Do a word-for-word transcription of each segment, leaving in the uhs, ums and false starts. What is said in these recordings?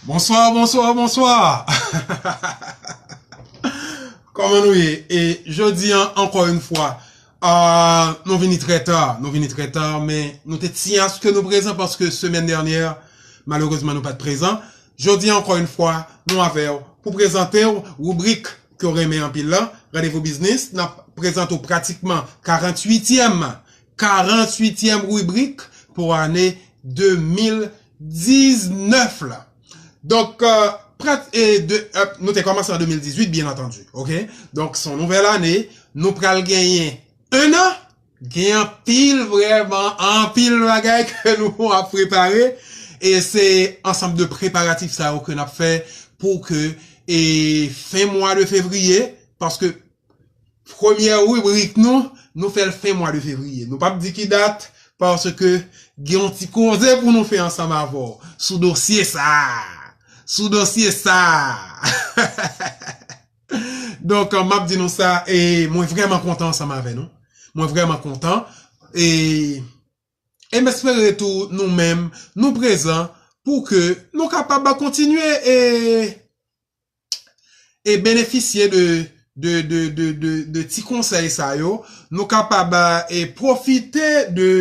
Bonswa, bonswa, bonswa. Kòman nou ye? E jodi an, ankò yon fwa, ah, nou vini trè ta, nou vini trè ta, men nou te tyenn aske nou prezan paske semèn dènyè, malerezman, nou pa t prezan. Jodi an, ankò yon fwa, nou avè w pou prezante w ribrik ke w renmen anpil la, Randevou Biznis. N ap prezante w pratikman karanntuityèm, karanntuityèm ribrik pou ane de mil diznèf la. Donk, euh, prat-, e de, euh, nou te kòmanse an de mil dizuit, byen antandi, oke? Donk, se yon nouvèl ane, nou pral genyen en an, gen anpil, vrèman, anpil bagay ke nou ap prepare, e se ansanm de preparatif sa yo ke n ap fè pou ke, e fen mwa de fevriye, paske premyè ribrik nou, nou fè l fen mwa de fevriye. Nou p ap di ki dat, paske gen yon ti koze pou nou fè ansanm avè w sou dosye sa a. Sou dosye sa a. Donk, m ap di nou sa, e mwen vrèman kontan ansanm avè nou. Mwen vrèman kontan. E, e m espere tou nou menm, nou prezan pou ke nou kapab kontinye e e benefisye de, de, de, de, de, de ti konsèy sa yo, nou kapab, e pwofite de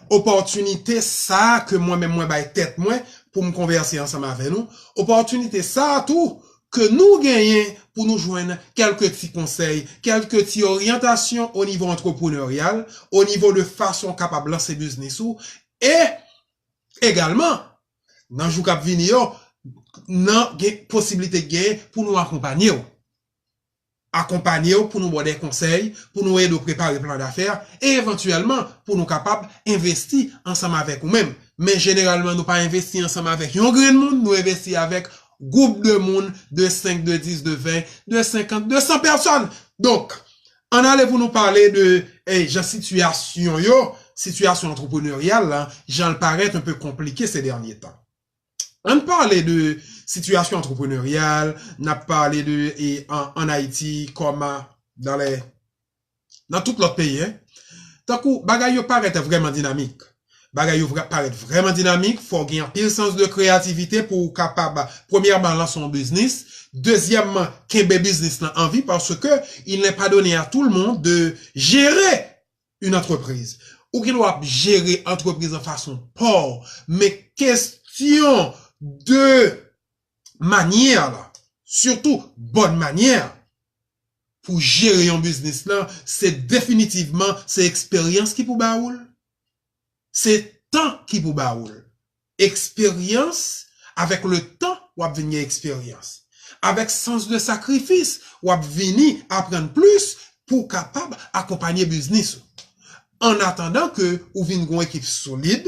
opòtinite sa ke mwen menm mwen bay tèt mwen pou m konvèse ansanm avè nou. Opòtinite sa tou ke nou genyen pou nou jwenn kèlke ti konsèy, kèlke ti oryantasyon o nivo antrepreneryal, o nivo de fason w kapab lanse biznis ou, e egalman, nan jou k ap vini yo, nan gen posiblite k genyen pou nou akonpanye w. Akonpanye w pou nou ba w de konsèy, pou nou ede w prepare plan dafè, e evantyèlman pou nou kapab envesti ansanm avèk ou menm. Men jeneralman, nou pa envesti ansanm avèk yon grenn moun, nou envesti avèk gwoup de moun de senk, de dis, de ven, de senkant, de san pèsòn. Donk, ann ale pou nou pale de, e, jan sitiyasyon yo, sitiyasyon antrepreneryal la, jan l parèt un peu konplike ces derniers temps. Ann pale de sitiyasyon antrepreneryal, n ap pale de, e, an, an Ayiti, kòm, a, dans les, nan tout lòt peyi, en. Tankou bagay yo parèt vrèman dinamik. Bagay yo vra-, parèt vrèman dinamik, fò w gen anpil sans de kreyativite pou w kapab, premyèman, lanse yon biznis, dezyèmman, kenbe biznis lan an vi, paske il n'est pas donné à tout le monde de gérer une entreprise. Ou gen dwa ap jere antrepriz an fason pa w, men kesyon de manyè la, sitou bòn manyè, pou jere yon biznis lan, se definitivman, se eksperyans ki pou ba ou l, se tan ki pou ba ou l. Eksperyans, avèk le tan, w ap vin gen eksperyans. Avèk sans de sakrifis, w ap vini aprann plis pou w kapab akonpanye biznis ou. An atandan ke ou vin gen yon ekip solid,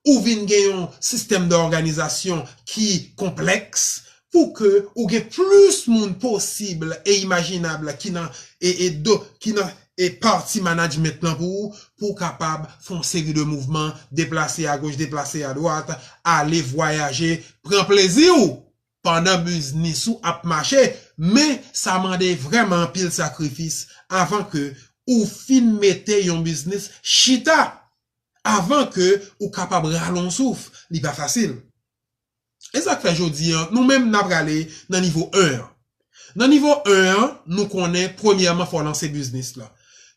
ou vin gen yon sistèm de òganizasyon ki konplèks, pou ke ou gen plis moun posib e imajinab ki nan, e, e do, ki nan, e pati management lan pou ou, pou w kapab fè yon seri de mouvman, deplase agoch, deplase adwat, ale vwayaje, pran plezi w pandan biznis ou ap mache, men sa mande vrèman anpil sakrifis avan ke ou fin mete yon biznis chita, avan ke ou kapab rale yon souf. Li pa fasil. E sa k fè jodi an, nou menm n ap prale nan nivo en an. Nan nivo en an, nou konnen premyèman fò w lanse biznis lan.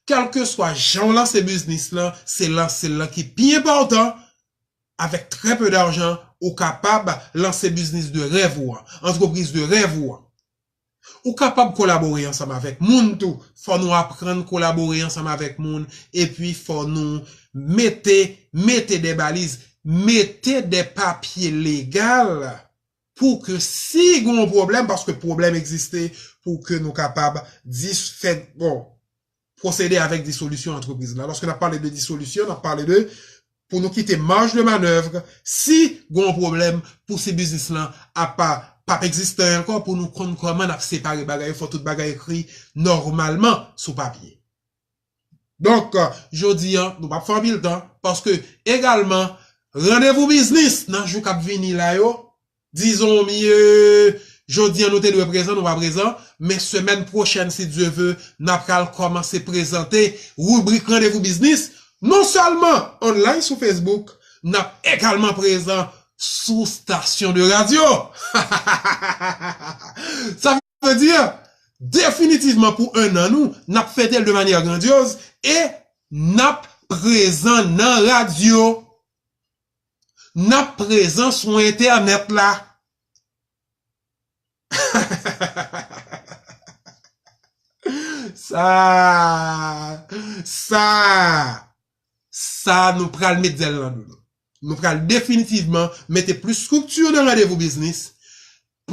Kèlkeswa jan w lanse biznis lan, se lanse l lan ki pi enpòtan. Avec très peu d'argent, ou kapab lanse biznis de rèv ou an, antrepriz de rèv ou an. Ou kapab kolabore ansanm avèk moun tou. Fò nou aprann kolabore ansanm avèk moun, epi fò nou mete, mete de baliz, mete de papye legal pou ke si gen yon pwoblèm, paske pwoblèm egziste, pou ke nou kapab dis-, fè, bon, pwosede avèk disolisyon antrepriz la. Lòske n ap pale de disolisyon, n ap pale de pou nou kite maj de manèv, si gen yon pwoblèm, pou si biznis lan ap pa, p ap egziste ankò, pou nou konn kòman n ap separe bagay yo, fò tout bagay ekri nòmalman sou papye. Donk, jodi an, nou p ap fè anpil tan, paske egalman, randevou biznis nan jou k ap vini la yo, dizon, miye, jodi an nou te dwe prezan, nou pa prezan, men semèn pwochèn, si Dye ve, n ap pral kòmanse prezante ribrik Randevou Biznis, non sèlman online sou Facebook, n ap egalman prezan sou stasyon de radyo. Sa vle di, definitivman pou en an nou, n ap fete l de manyè grandyoz e n ap prezan nan radyo. N ap prezan sou entènèt la. Sa, sa, sa nou pral met zèl nan do nou. Nou pral definitivman mete plis strikti nan Randevou Biznis.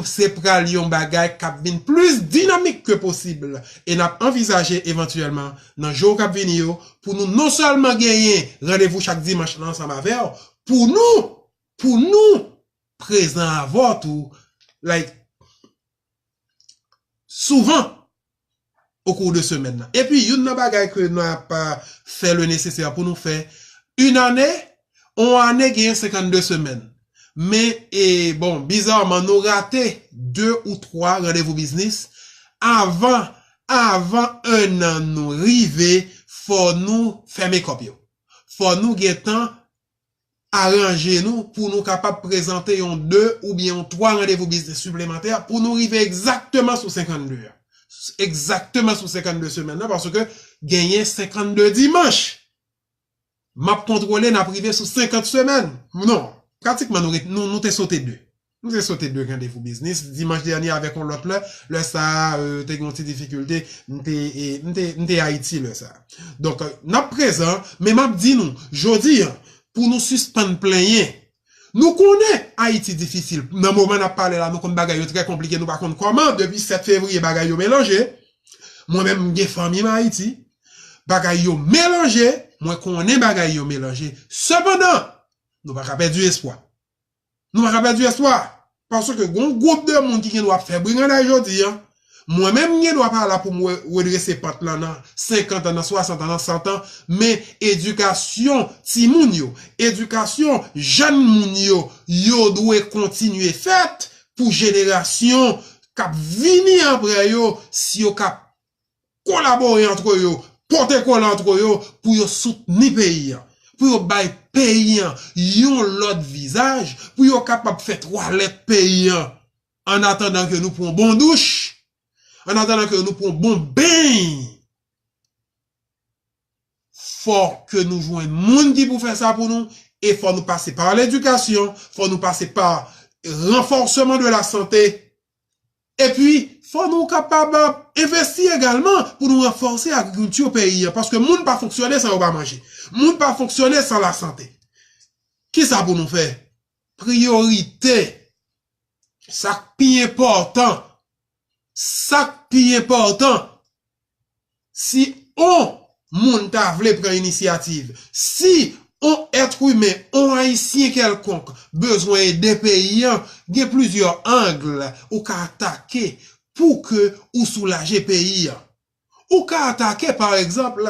Se pral yon bagay k ap vin plis dinamik ke posib. E n ap anvizaje evantyèlman nan jou k ap vini yo pou nou non sèlman genyen randevou chak dimanch la ansanm avè w, pou nou, pou nou prezan avè w tou, like, souvan o kou de semèn nan. Epi, youn nan bagay ke n ap, euh, fè le nesesè pou nou fè, yon ane, yon ane genyen senkannde semèn. Men, e, bon, bizarman, nou rate de ou twa randevou biznis. Avan, avan en an nou rive, fò nou fè make-up yo. Fò nou gentan aranje nou pou nou kapab prezante yon de oubyen yon twa randevou biznis siplemantè pou nou rive egzakteman sou senkannde a. Egzakteman sou senkannde semèn nan, paske genyen senkannde dimanch. M ap kontwole, n ap rive sou senkant semèn. Non, pratikman nou ret-, nou, nou te sote de. Nou te sote de randevou biznis dimanch dènye avèk yon lòt lè. Lè sa a, euh, te gen yon ti difikilte. M te, e, m te, m te Ayiti lè sa a. Donk, euh, n ap prezan, men m ap di nou, jodi a, pou nou sispann plenyen. Nou konnen Ayiti difisil. Nan moman n ap pale la, nou konn bagay yo trè konplike, nou pa konn kòman. Depi sèt fevriye, bagay yo melanje. Mwen menm, m gen fanmi m Ayiti. Bagay yo melanje. Mwen konnen bagay yo melanje. Sepandan, nou pa ka pèdi espwa. Nou pa ka pèdi espwa. Paske gon gwoup de moun ki gen dwa ap fè briganday jodi a. Mwen menm, m gen dwa pa la pou m re-, redrese pant lan nan senkant an, nan swasant an, nan sant an. Men edikasyon timoun yo, edikasyon jèn moun yo, yo dwe kontinye fèt pou jenerasyon k ap vini apre yo, si yo ka kolabore antre yo, pote kole antre yo pou yo soutni peyi a, pou yo bay peyi a yon lòt vizaj, pou yo kapab fè twalèt peyi a. An atandan ke nou pran bon douch, an atandan ke nou pran bon beny, fò ke nou jwenn moun ki pou fè sa pou nou, e fò nou pase pa ledikasyon, fò nou pase pa ranfòsman de la sante, epi fò nou kapab envesti egalman pou nou ranfòse agrikilti peyi a, paske moun pa fonksyone san yo pa manje. Moun pa fonksyone san lasante. Kisa pou nou fè? Priyorite, sa k pi enpòtan, sa k pi enpòtan, si on moun ta vle pran inisyativ, si on èt imen, on Ayisyen kèlkonk bezwen ede peyi a, gen plizyè ang ou ka atake pou ke ou soulaje peyi a. Ou ka atake, pa egzanp,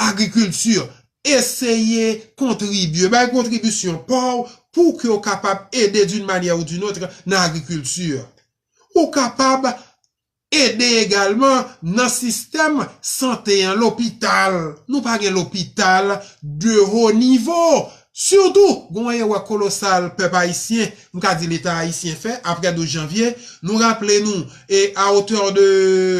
agrikilti, eseye kontribye, bay kontribisyon pa w pou ke w kapab ede d'une manière ou d'une autre nan agrikilti. Ou kapab ede egalman nan sistèm sante an, lopital. Nou pa gen lopital de haut niveau. Sitou, gen yon erè kolosal pèp ayisyen, m ka di Leta ayisyen fè, apre douz janvye, nou raple nou, e à hauteur de,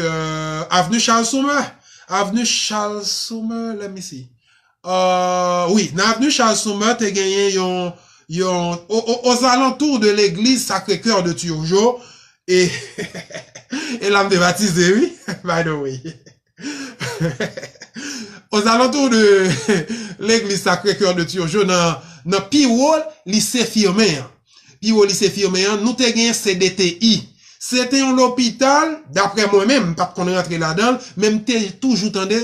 euh, Avenue Charles Summer. Avenue Charles Summer, let me see. Euh, wi, nan Avenue Charles Summer, te genyen yon, yon, o, o, aux alentours de l'église Sacré-Cœur de Turgeau, e, e la m te batize, wi, by the way. Aux alentours de l'église Sacré-Cœur de Turgeau, nan, nan pi wo lise Firmin an. Pi wo lise Firmin an, nou te gen C D T I. Se te yon lopital, daprè mwen menm, m pa t konn rantre ladan l, men m te toujou tande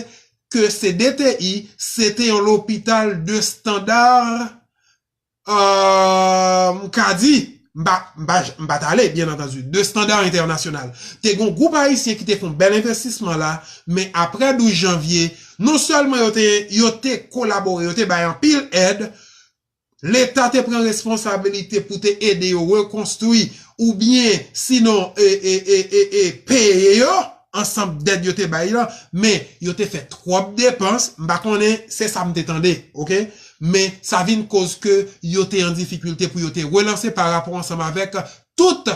ke C D T I, se te yon lopital de standard, euh, m ka di, m pa, m pa, m pa t ale, byen antandi, de standard entènasyonal. Te gen yon gwoup ayisyen ki te fè yon bèl envestisman la, men apre douz janvye, non sèlman yo te, yo te kolabore, yo te bay anpil èd, Leta te pran responsabilite pou te ede yo rekonstwi oubyen sinon, e, e, e, e, e, peye yo ansanm dèt yo te bay la, men yo te fè twòp depans, m pa konnen, se sa m te tande, oke? Men sa vin koz ke yo te an difikilte pou yo te relanse pa rapò ansanm avèk tout,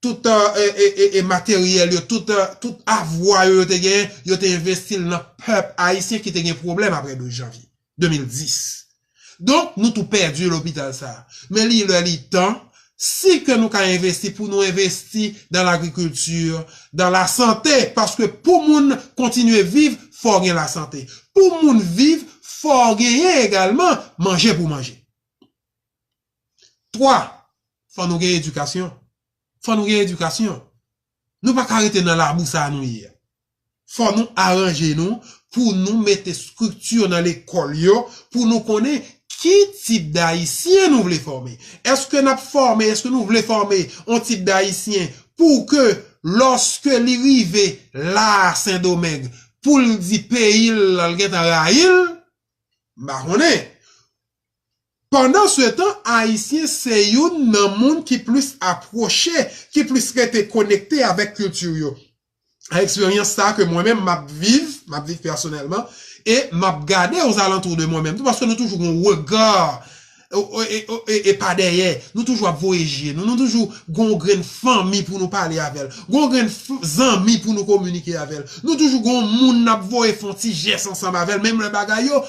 tout, e, e, e, e materyèl yo, tout, e, tout avwa yo, yo te genyen, yo te envesti l nan pèp ayisyen ki te gen pwoblèm apre douz janvye de mil dis. Donk, nou tou pèdi lopital sa a. Men li lè li tan, si ke nou ka envesti, pou nou envesti dans l'agriculture, dans la santé, paske pou moun kontinye viv, fò w gen lasante. Pou moun viv, fò w genyen egalman manje pou manje. Twa, fò nou gen edikasyon. Fò nou gen edikasyon. Nou pa ka rete nan labou sa a nou ye a. Fò nou aranje nou pou nou mete estrikti nan lekòl yo, pou nou konnen ki tip d Ayisyen nou vle fòme. Èske n ap fòme, èske nou vle fòme yon tip d Ayisyen pou ke lòske li rive la a Sendomeng, pou l di peyi l, l gentan rayi l? M pa konnen. Pandansetan, Ayisyen se youn nan moun ki plis apwoche, ki plis rete konekte avèk kilti yo. A eksperyans sa a ke mwen menm m ap viv, m ap viv pèsonèlman, e m ap gade ozalantou de mwen menm tou, paske nou toujou gen yon rega, e, e, e, e, e pa dèyè. Nou toujou ap voye je nou, nou toujou gen yon grenn fanmi pou nou pale avè l, gen yon grenn f- zanmi pou nou kominike avè l. Nou toujou gen yon moun n ap voye fè yon ti jès ansanm avè l, menm lè bagay yo,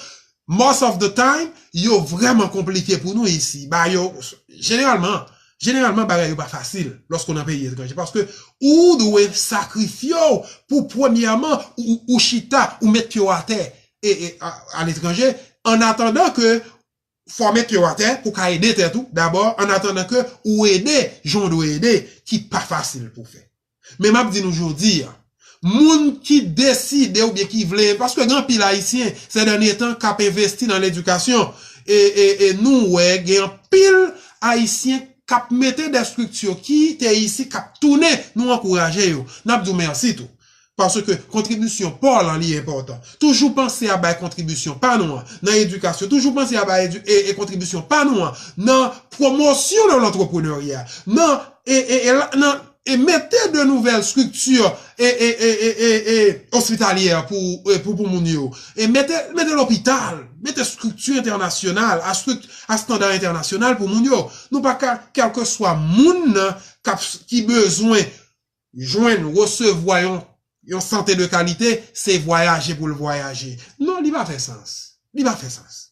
most of the time, yo vrèman konplike pou nou isi. Ba yo, jeneralman, jeneralman, bagay yo pa fasil lòske w nan peyi etranje. Paske ou dwe sakrifye w pou, premyèman, ou, ou chita, ou met pye w atè e, e, a, aletranje, an atandan ke fò w met pye w atè pou w ka ede tèt ou, dabò, an atandan ke ou ede jan w dwe ede, ki pa fasil pou w fè. Men m ap di nou jodi a, moun ki deside oubyen ki vle, paske gen anpil Ayisyen, sè dènye tan, k ap envesti nan ledikasyon. E, e, e nou wè, gen anpil Ayisyen k ap mete de estrikti ki te isi, k ap tounen, nou ankouraje yo. N ap di w mèsi tou. Paske kontribisyon pa w lan li enpòtan. Toujou panse a bay kontribisyon pa nou an nan edikasyon. Toujou panse a bay edu- e, e kontribisyon pa nou an nan pwomosyon de lantreprenerya. Nan, e, e, e, la- nan, e mete de nouvèl estrikti e, e, e, e, e, e ospitalyè pou, e, pou, pou moun yo. E mete, mete lopital, mete estrikti entènasyonal, a, strik- a estanda entènasyonal pou moun yo. Nou pa ka, kèlkeswa moun nan k ap- ki bezwen jwenn, resevwa yon, yon sante de kalite, se vwayaje pou l vwayaje. Non, li pa fè sans. Li pa fè sans.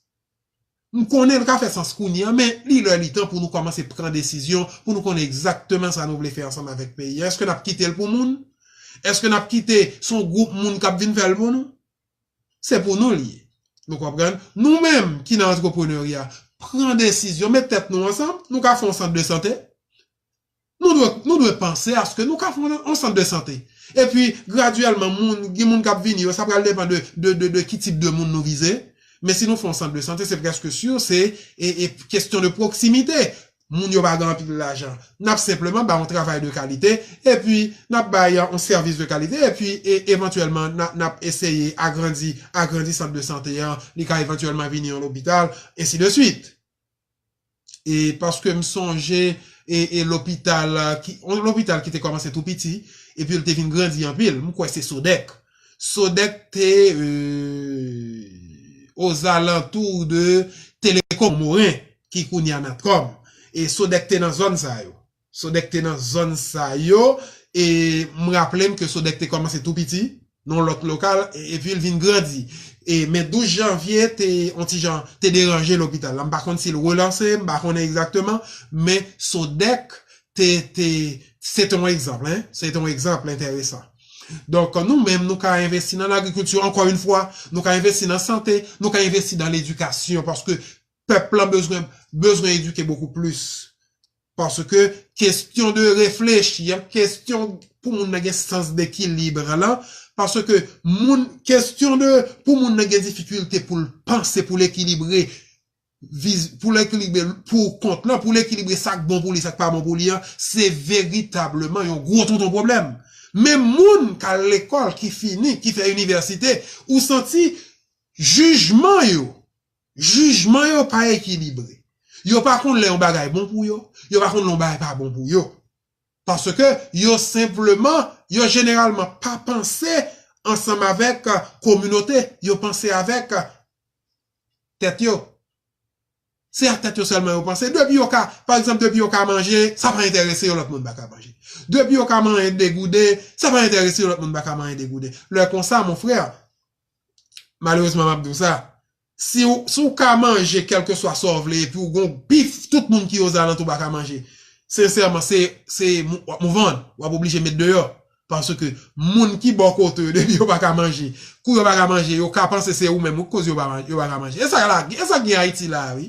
M konnen l ka fè sans kounye a, men li lè li tan pou nou kòmanse pran desizyon, pou nou konnen egzakteman sa nou vle fè ansanm avèk peyi a. Èske n ap kite l pou moun? Èske n ap kite se yon gwoup moun k ap vin fè l pou nou? Se pou nou l ye. Nou konprann? Nou menm ki nan antreprenerya, pran desizyon, met tèt nou ansanm, nou ka fè yon sant de sante. Nou dwe, nou dwe panse aske nou ka fè yon, yon sant de sante. Epi, gradyèlman, moun, gen moun k ap vini yo, sa pral depann de, de, de, de ki tip de moun nou vize. Men si nou fè yon sant de sante, se prèske si, se, e, e, kesyon de pwoksimite. Moun yo pa gen anpil lajan. N ap senpleman ba yon travay de kalite, epi n ap bay yon sèvis de kalite, epi, e, evantyèlman, n a- n ap eseye agrandi, agrandi sant de sante an, li ka evantyèlman vini yon lopital, ensi de swit. E paske m sonje, e, e lopital, a, ki, yon lopital ki te kòmanse tou piti, epi l te vin grandi anpil. M kwè se Sodèk. Sodèk te, e, ozalantou de Telekom Moren, ki kounye a Natcom. E Sodèk te nan zòn sa yo. Sodèk te nan zòn sa yo. E m raple m ke Sodèk te kòmanse tou piti, nan yon lòt lokal, e, epi l vin grandi. E, men douz janvye te, yon ti jan, te deranje lopital la. M pa konn si l relanse, m pa konnen egzakteman, men Sodèk te, te, se te yon egzanp, en, se te yon egzanp enteresan. Donk, nou menm, nou ka envesti nan lagrikilti, ankò yon fwa, nou ka envesti nan sante, nou ka envesti nan ledikasyon, paske pèp lan bezwen, bezwen edike bokou plis. Paske kesyon de reflechi, en, kesyon pou moun nan gen sans dekilib lan, paske moun, kesyon de, pou moun nan gen difikilte pou l panse, pou l ekilibre, viz- pou l ekilibre pou kont lan, pou l ekilibre sa k bon pou li, sa k pa bon pou li an, se veritableman yon gwo tonton pwoblèm. Men moun k al lekòl, ki fini, ki fè inivèsite, ou santi jijman yo, jijman yo pa ekilibre. Yo pa konn lè yon bagay bon pou yo, yo pa konn lè yon bagay pa bon pou yo. Paske yo senpleman, yo jeneralman pa panse ansanm avèk, a, kominote, yo panse avèk, a, tèt yo. Se ak tèt yo sèlman yo panse. Depi yo ka, pa egzanp, depi yo ka manje, sa pa enterese yo, lòt moun pa ka manje. Depi yo ka manyen degouden, sa pa enterese yo, lòt moun pa ka manyen degouden. Lè konsa, mon frè, malerezman, m ap di w sa. Si w, si w ka manje kèlkeswa sa w vle, epi w gon pif, tout moun ki ozalantou pa ka manje. Sensèman, se, se mou- w ap mouvann, w ap oblije met deyò. Paske moun ki bò kote w, depi yo pa ka manje, kou yo pa ka manje, yo ka panse se ou menm ou k koz yo pa, yo pa ka manje. E sa la, e sa k gen Ayiti la, wi.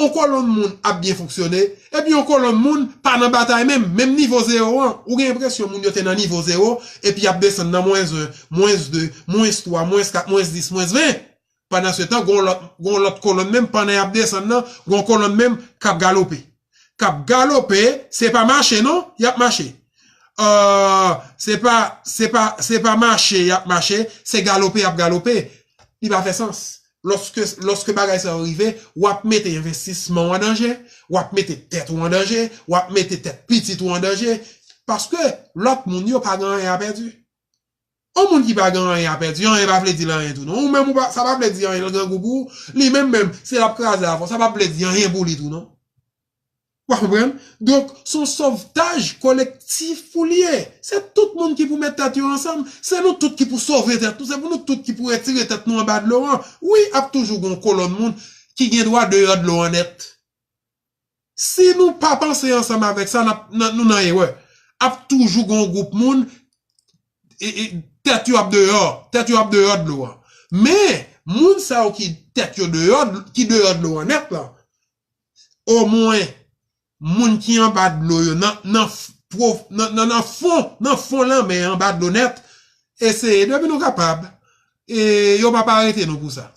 On kolonn moun ap byen fonksyone, epi on kolonn moun pa nan batay menm, menm nivo zewo an. Ou gen enpresyon moun yo te nan nivo zewo, epi y ap desann nan mwens en, mwens de, mwens twa, mwens kat, mwens dis, mwens ven. Pandan se tan, gon lòt, gon lòt kolonn menm, pandan y ap desann nan, gon kolonn menm k ap galope. K ap galope, se pa mache non, y ap mache. Euh, se pa, se pa, se pa mache y ap mache, se galope y ap galope. Li pa fè sans. Lòske, lòske bagay sa yo rive, w ap mete envestisman w an danje, w ap mete tèt ou an danje, w ap mete tèt pitit ou an danje, paske lòt moun yo pa gen anyen a pèdi. On moun ki pa gen anyen a pèdi, anyen pa vle di l anyen tou non. Ou menm ou pa, sa pa vle di anyen, l grangou pou ou, li menm menm, si l ap kraze avè w, sa pa vle di anyen pou li tou non. W ap konprann? Donk, se yon sovtaj kolektif pou l ye. Se tout moun ki pou met tèt yo ansanm. Se nou tout ki pou sove tèt nou. Se pou nou tout ki pou retire tèt nou anba dlo an. Wi, ap toujou gon kolonn moun ki gen dwa deyò dlo an nèt. Si nou pa panse ansanm avèk sa, n ap, n, nou nan erè. Ap toujou gon gwoup moun, e, e, tèt yo ap deyò, tèt yo ap deyò dlo an. Men, moun sa yo ki tèt yo deyò, ki deyò dlo an nèt la, omwen, moun ki anba dlo yo, nan, nan, nan, nan, nan fon, nan fon lanmè, anba dlo nèt, eseye, depi nou kapab, e yo p ap arete nou pou sa.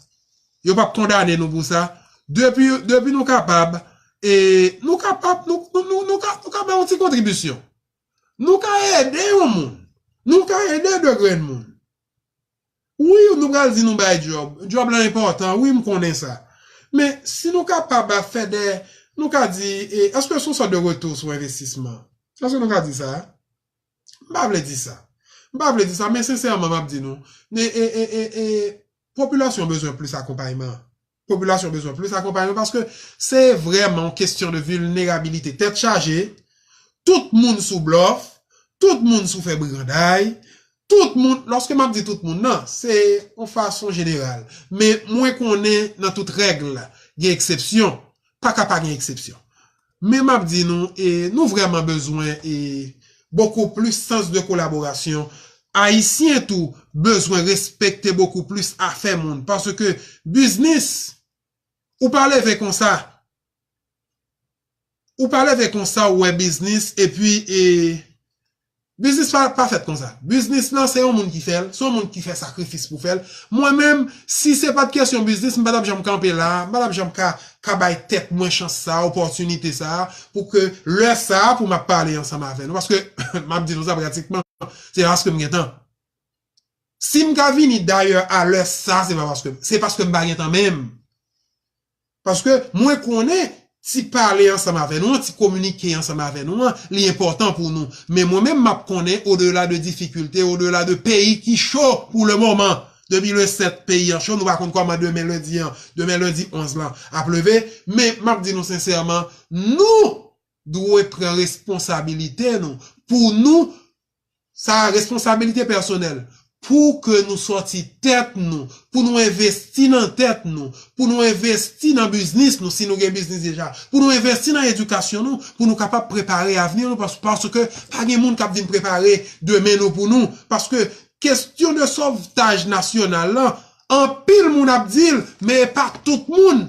Yo p ap kondane nou pou sa. Depi, depi nou kapab, e nou kapab, nou, nou, nou, nou ka, nou ka bay yon ti kontribisyon. Nou ka ede yon moun. Nou ka ede de grenn moun. Wi, nou pral di nou bay djòb. Djòb la enpòtan. Wi, m konnen sa. Men, si nou kapab ap fè de, nou ka di, e, èske se yon sòt de retou sou envestisman? Èske nou ka di sa? M pa vle di sa. M pa vle di sa, men sensèman, m ap di nou, e, e, e, e, e, popilasyon bezwen plis akonpayman. Popilasyon bezwen plis akonpayman paske se vrèman yon kesyon de vilnerabilite. Tèt chaje, tout moun sou blòf, tout moun sou fè briganday, tout moun, lòske m ap di tout moun nan, se yon fason jeneral. Men mwen konnen nan tout règ, gen eksepsyon. Pa ka pa gen eksepsyon. Men m ap di nou, e, nou vrèman bezwen, e, bokou plis sans de kolaborasyon. Ayisyen tou bezwen respekte bokou plis afè moun. Paske biznis, ou pa leve konsa. Ou pa leve konsa, ou wè biznis, epi, e, biznis pa, pa fèt konsa. Biznis lan, se yon moun ki fè l, se yon moun ki fè sakrifis pou fè l. Mwen menm, si se pa t kesyon biznis, m pa t ap janm kanpe la, m pa t ap janm ka, ka bay tèt mwen chans sa, opòtinite sa, pou ke lè sa, pou m ap pale ansanm avè nou. Paske, m ap di nou sa pratikman, se paske m gen tan. Si m ka vini dayè a lè sa, se pa paske, se paske m pa gen tan menm. Paske mwen konnen ti pale ansanm avè nou an, ti kominike ansanm avè nou an, li enpòtan pou nou. Men mwen menm, m ap konnen odela de difikilte, odela de peyi ki cho pou le moman. Depi le sèt, peyi an cho, nou pa konn kòman demen lendi an, demen lendi onz lan ap leve. Men m ap di nou sensèman, nou dwe pran responsabilite nou, pou nou, sa responsabilite pèsonèl, pou ke nou sòti tèt nou, pou nou envesti nan tèt nou, pou nou envesti nan biznis nou, si nou gen biznis deja, pou nou envesti nan edikasyon nou, pou nou kapab prepare avni nou, pas-, paske pa gen moun k ap vin prepare demen nou pou nou, paske kesyon de sovtaj nasyonal lan, anpil moun ap di l, men e pa tout moun.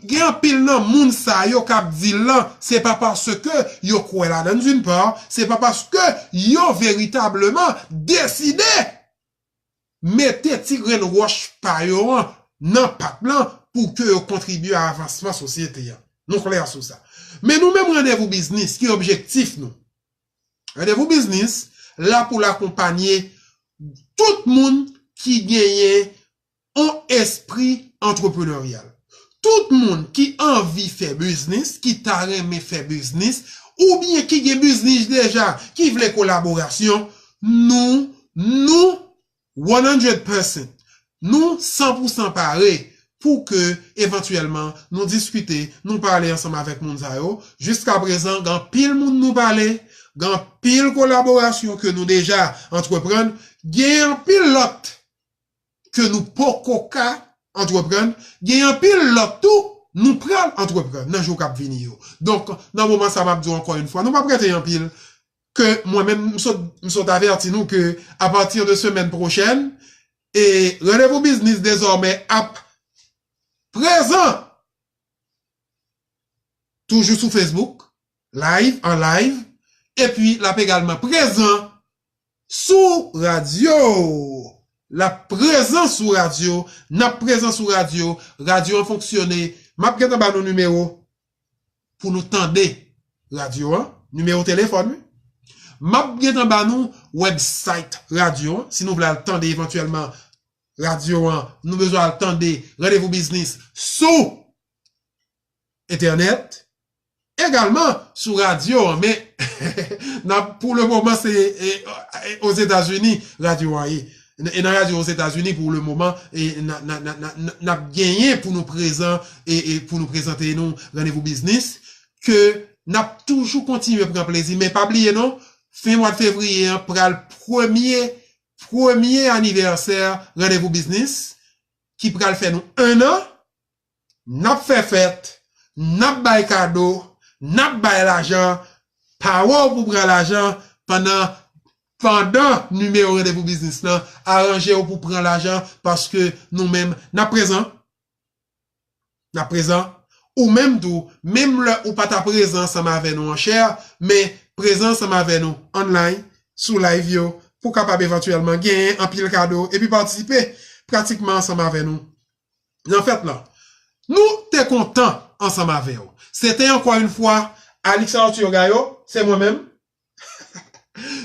Gen anpil nan moun sa yo k ap di l lan, se pa paske yo kwè ladan l, d'une part, se pa paske yo veritableman deside mete ti grenn wòch pa yo an nan pat lan pou ke yo kontribye a avansman sosyete an. Nou klè sou sa. Men nou menm Randevou Biznis, ki objektif nou? Randevou Biznis la pou l akonpanye tout moun ki genyen yon espri antrepreneryal. Tout moun ki anvi fè biznis, ki ta renmen fè biznis, oubyen ki gen biznis deja, ki vle kolaborasyon, nou, nou, one hundred percent, nou san pou san pare pou ke evantyèlman nou diskite, nou pale ansanm avèk moun sa yo. Jiska prezan, gen anpil moun nou pale, gen anpil kolaborasyon ke nou deja antreprann, gen anpil lòt ke nou poko ka antreprann, gen anpil lòt tou nou pral antreprann nan jou k ap vini yo. Donk, nan moman sa, m ap di w ankò yon fwa, nou p ap rete anpil, ke mwen menm, m sot, m sot avèti nou ke apati de semèn pwochèn, e Randevou Biznis dezòmè ap prezan toujou sou Facebook, live, an live, epi l ap egalman prezan sou radyo. L ap prezan sou radyo, n ap prezan sou radyo, radyo an fonksyone. M ap gentan ba nou nimewo pou nou tande radyo an, nimewo telefòn, wi. M ap gentan ba nou website radyo an, si nou vle al tande evantyèlman radyo an, nou bezwen al tande Randevou Biznis sou entènèt, egalman sou radyo an, men n ap, pou le moman, se e, e, Ozetazini radyo an ye. E nan radyo Ozetazini, pou le moman, e n a, n a, n a, n a, n a, n ap genyen pou nou prezan, e, e pou nou prezante nou Randevou Biznis, ke n ap toujou kontinye pran plezi. Men pa bliye non, fen mwa fevriye an pral premye, premye anivèsè Randevou Biznis, ki pral fè nou en an, n ap fè fèt, n ap bay kado, n ap bay lajan, pa wè w pou pran lajan pandan, pandan nimewo Randevou Biznis lan, aranje w pou pran lajan, paske nou menm, n ap prezan. N ap prezan. Ou menm tou, menm lè ou pa ta prezan ansanm avè nou an chè, men prezan ansanm avè nou online, sou live yo, pou kapab evantyèlman genyen anpil kado, epi patisipe pratikman ansanm avè nou nan fèt lan. Nou te kontan ansanm avè w. Se te ankò yon fwa Alix Arthur Gaillot, se mwen menm.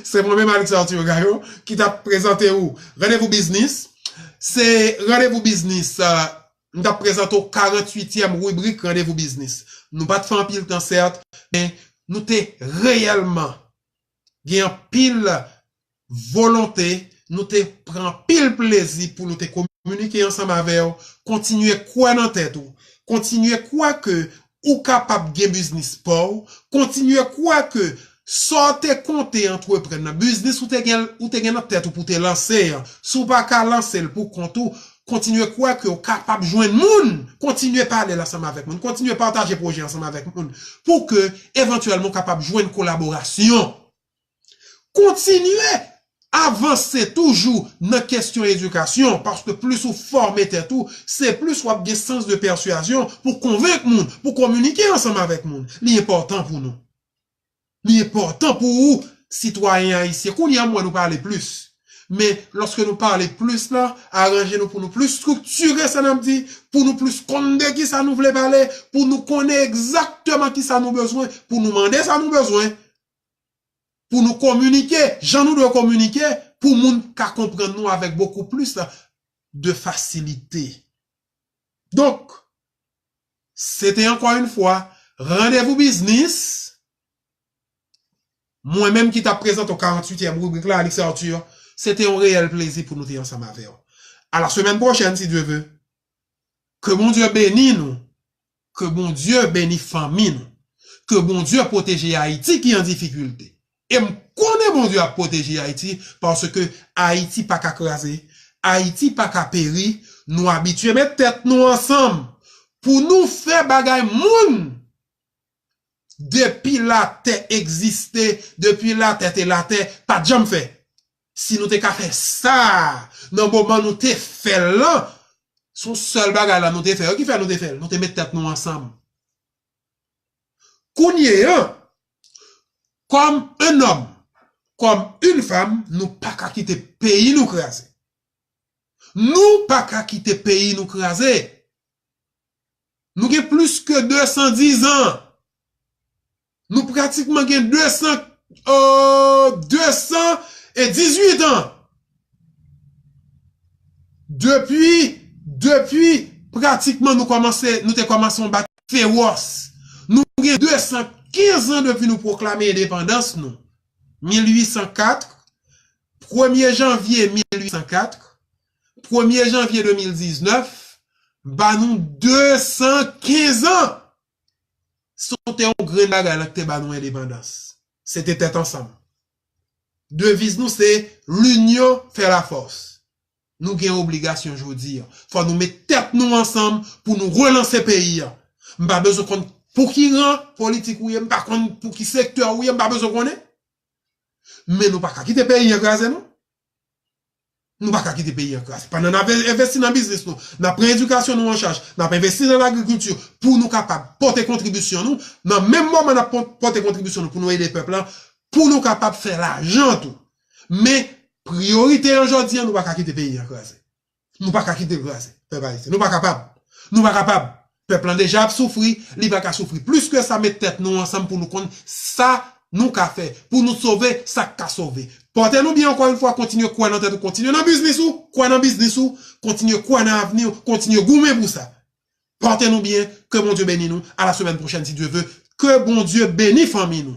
Se mwen menm, Alix Arthur Gaillot, ki t ap prezante ou Randevou Biznis. Se Randevou Biznis, euh, m t ap prezante w karanntuityèm ribrik Randevou Biznis. Nou pa t fè anpil tan, sèt, men nou te reyèlman gen anpil volonte, nou te pran anpil plezi pou nou te kominike ansanm avè w, kontinye kwè nan tèt ou, kontinye kwè ke ou kapab gen biznis pa w, kontinye kwè ke sa w te konte antreprann nan, biznis ou te gen, ou te gen nan tèt ou pou w te lanse an, si w pa ka lanse l pou kont ou, kontinye kwè ke w kapab jwenn moun, kontinye pale l ansanm avèk moun, kontinye pataje pwojè ansanm avèk moun, pou ke evantyèlman w kapab jwenn kolaborasyon. Kontinye avanse toujou nan kesyon edikasyon, paske plis ou fòme tèt ou, se plis w ap gen sans de pèswazyon pou konvenk moun, pou kominike ansanm avèk moun. Li enpòtan pou nou. Li enpòtan pou ou, sitwayen ayisyen. Kounye a, m wè nou pale plis. Men, lòske nou pale plis la, aranje nou pou nou plis estriktire sa n ap di, pou nou plis konn de kisa nou vle pale, pou nou konnen egzakteman kisa nou bezwen, pou nou mande sa nou bezwen, pou nou kominike, jan nou dwe kominike, pou moun ka konprann nou avèk bokou plis de fasilite. Donk, se te ankò yon fwa, Randevou Biznis. Mwen menm ki t ap prezante w karanntuityèm ribrik la, Alix Arthur, se te yon reyèl plezi pou nou te ansanm avè w. A la semèn pwochèn, si Dye ve. Ke Bondye beni nou. Ke Bondye beni fanmi nou. Ke Bondye pwoteje Ayiti ki an difikilte. E m konnen Bondye ap pwoteje Ayiti, paske Ayiti pa ka kraze, Ayiti pa ka peri, nou abitye met tèt nou ansanm pou nou fè bagay moun depi latè egziste, depi latè te latè, pa t janm fè. Si nou te ka fè sa, nan moman nou te fè l lan, se yon sèl bagay la nou te fè. Ki fè nou te fè l? Nou te met tèt nou ansanm. Kounye a, kòm en nòm, kòm en fanm, nou pa ka kite peyi nou kraze. Nou pa ka kite peyi nou kraze. Nou gen plis ke de san diz an. Nou pratikman gen de san, euh, de san e dizuit an. Depi, depi pratikman nou kòmanse, nou te kòmanse yon batay fewòs. Nou gen de san kenz an depi nou pwoklame endepandans nou. Mil uit san kat, premye janvye mil uit san kat, premye janvye de mil diznèf, Ba nou de san kenz an. Se te yon grenn bagay la ki te ba nou endepandans. Se te tèt ansanm. Deviz nou se l'union fait la force. Nou gen obligasyon jodi a. Fò nou met tèt nou ansanm pou nou relanse peyi a. M pa bezwen konn pou ki ran politik ou ye, m pa konn pou ki sektè ou ye, m pa bezwen konnen. Men nou pa ka kite peyi an kraze, non. Nou pa ka kite peyi an kraze. Pandan n ap envesti nan biznis nou, n ap pran edikasyon nou an chaj, n ap envesti nan lagrikilti pou nou kapab pote kontribisyon nou, nan menm moman n ap pon- pote kontribisyon nou pou nou ede pèp la, pou nou kapab fè lajan tou. Men, priyorite an jodi an, nou pa ka kite peyi an kraze. Nou pa ka kite l kraze, pèp ayisyen. Nou pa kapab. Nou pa kapab. Pèp lan deja ap soufri, li pa ka soufri plis ke sa, met tèt nou ansanm pou nou konn sa nou ka fè, pou nou sove sa k ka sove. Pòte nou byen ankò yon fwa, kontinye kwè nan tèt ou, kontinye nan biznis ou, kwè nan biznis ou, kontinye kwè nan avni w, kontinye goumen pou sa. Pòte nou byen, ke Bondye beni nou, à la semaine prochaine si Dieu veut, ke Bondye beni fanmi nou.